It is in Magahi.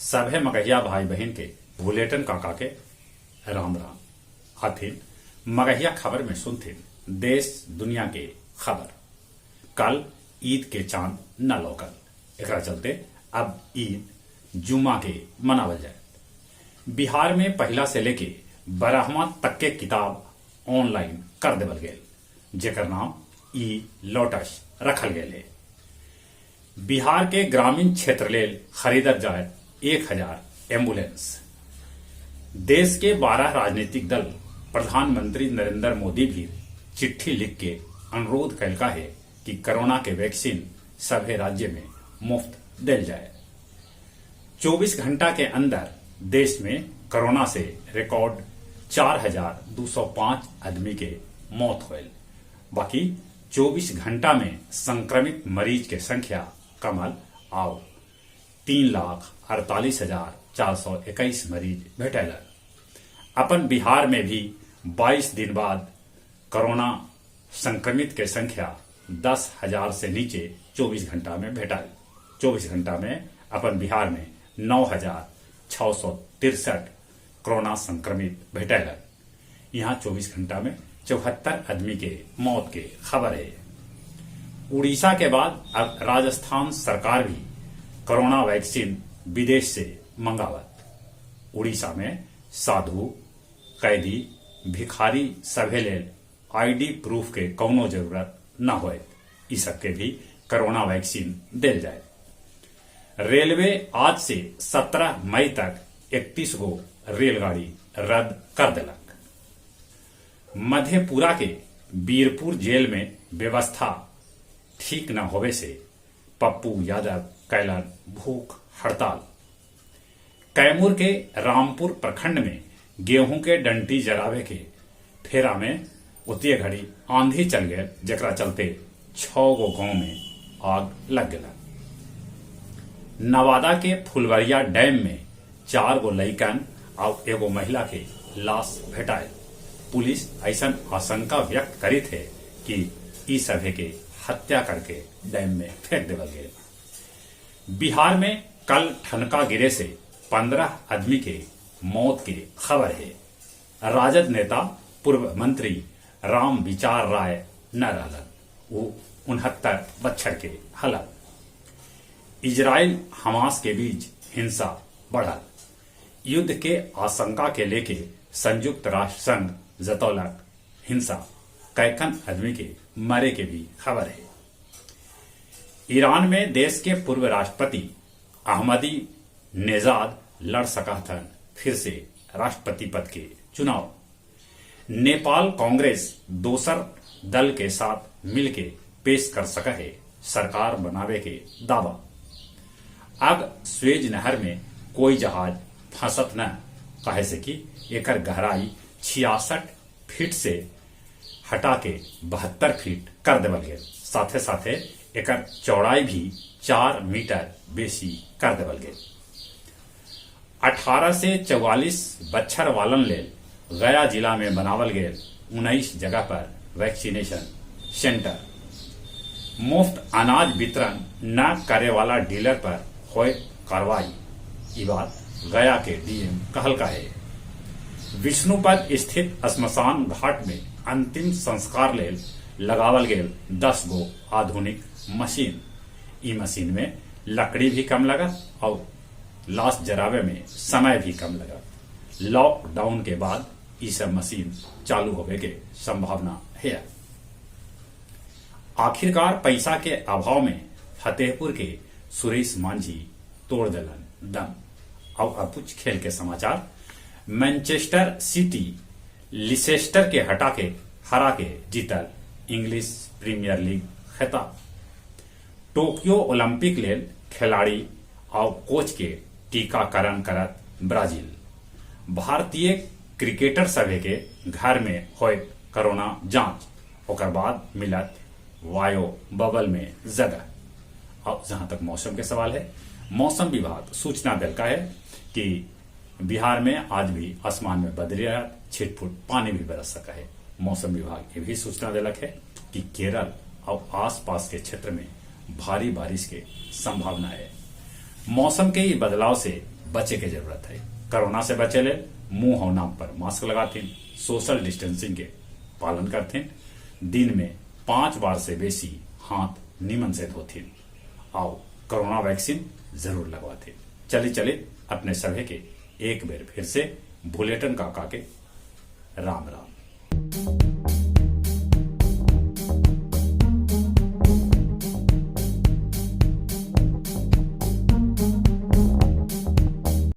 सभे मगहिया भाई बहिन के भुलेटन काका के राम राम। आथिन मगहिया खबर में सुनथिन देश दुनिया के खबर। कल ईद के चांद न लौकल, एकरा चलते अब ईद जुमा के मनावल जाए। बिहार में पहला से लेके 12वां तक के किताब ऑनलाइन कर देवल गेल, जेकर नाम ई लोटस रखल गेल है। बिहार के ग्रामीण क्षेत्र लेल खरीदल जाए 1000 एम्बुलेंस। देश के 12 राजनीतिक दल प्रधानमंत्री नरेंद्र मोदी भी चिट्ठी लिख के अनुरोध कैलका है कि कोरोना के वैक्सीन सभे राज्य में मुफ्त देल जाए। 24 घंटा के अंदर देश में कोरोना से रिकॉर्ड 4205 आदमी के मौत होल। बाकी 24 घंटा में संक्रमित मरीज के संख्या कमल आओ 3,48,421 मरीज भेटल। अपन बिहार में भी 22 दिन बाद कोरोना संक्रमित के संख्या 10,000 से नीचे 24 घंटा में भेटल। 24 घंटा में अपन बिहार में 9,663 कोरोना संक्रमित भेटल। यहाँ 24 घंटा में 74 आदमी के मौत के खबर है। उड़ीसा के बाद अब राजस्थान सरकार भी कोरोना वैक्सीन विदेश से मंगावत। उड़ीसा में साधु, कैदी, भिखारी सभे लेल आईडी प्रूफ के कौनो जरूरत न होए, ई सबके भी कोरोना वैक्सीन देल जाए। रेलवे आज से 17 मई तक 31 गो रेलगाड़ी रद्द कर देलक। मधेपुरा के बीरपुर जेल में व्यवस्था ठीक न होवे से पप्पू यादव कैलन भूख हड़ताल। कैमूर के रामपुर प्रखंड में गेहूं के डंटी जरावे के फेरा में उतिये घड़ी आंधी चल गए, जकरा चलते 6 गो गांव में आग लग गया। नवादा के फुलवरिया डैम में 4 गो लइकन और एगो महिला के लाश भेटाए। पुलिस ऐसा आशंका व्यक्त करी थे कि ई सभे के हत्या करके डैम में फेंक देवल गए। बिहार में कल ठनका गिरे से 15 आदमी के मौत के खबर है। राजद नेता पूर्व मंत्री राम विचार राय न रहलन, वो 69 बच्छर के हलन। इजराइल हमास के बीच हिंसा बढ़ल। युद्ध के आशंका के लेके संयुक्त राष्ट्र संघ जतौलक हिंसा, कैकन आदमी के मरे के भी खबर है। ईरान में देश के पूर्व राष्ट्रपति अहमदी नेजाद लड़ सका थन फिर से राष्ट्रपति पद के चुनाव। नेपाल कांग्रेस दोसर दल के साथ मिलके पेश कर सका है सरकार बनावे के दावा। अब स्वेज नहर में कोई जहाज फंसत न, काहे से कि एकर गहराई 66 फीट से हटा के 72 फीट कर देवल गेल। साथे साथे एकर चौड़ाई भी 4 मीटर बेसी कर देवल गेल। 18 से 44 बच्छर वालन लेल गया जिला में बनावल गेल 19 जगह पर वैक्सीनेशन सेंटर। मुफ्त अनाज वितरण न करे वाला डीलर पर होए कार्रवाई, ई बात गया के डीएम कहलका है। विष्णुपद स्थित श्मशान घाट में अंतिम संस्कार लेल लगावल गेल 10 गो आधुनिक मशीन। ई मशीन में लकड़ी भी कम लगत और लाश जरावे में समय भी कम लगत। लॉकडाउन के बाद ई सब मशीन चालू होवे के संभावना है। आखिरकार पैसा के अभाव में फतेहपुर के सुरेश मांझी तोड़ देलन दम। और अब कुछ खेल के समाचार। मैनचेस्टर सिटी लिसेस्टर के हटा के हरा के जीतल इंग्लिश प्रीमियर लीग खिताब। टोक्यो ओलंपिक लेल खिलाड़ी और कोच के टीकाकरण करत ब्राजील। भारतीय क्रिकेटर सभे के घर में होए कोरोना जांच, ओकर बाद मिलत वायो बबल में जगह। अब जहां तक मौसम के सवाल है, मौसम विभाग सूचना दिलका है कि बिहार में आज भी आसमान में बदली रहत, छिटफुट पानी भी बरस सका है। मौसम विभाग ये भी सूचना दिलक है कि केरल और आसपास के क्षेत्र में भारी बारिश के संभावना है। मौसम के ई बदलाव से बचे के जरूरत है। कोरोना से बचे ले मुंह और नाक पर मास्क लगाथिन, सोशल डिस्टेंसिंग के पालन करथिन, दिन में 5 बार से बेसी हाथ निमन से धोथिन आओ कोरोना वैक्सीन जरूर लगवाथिन। चले चले अपने सभे के एक बेर फिर से भुलेटन काका के राम राम।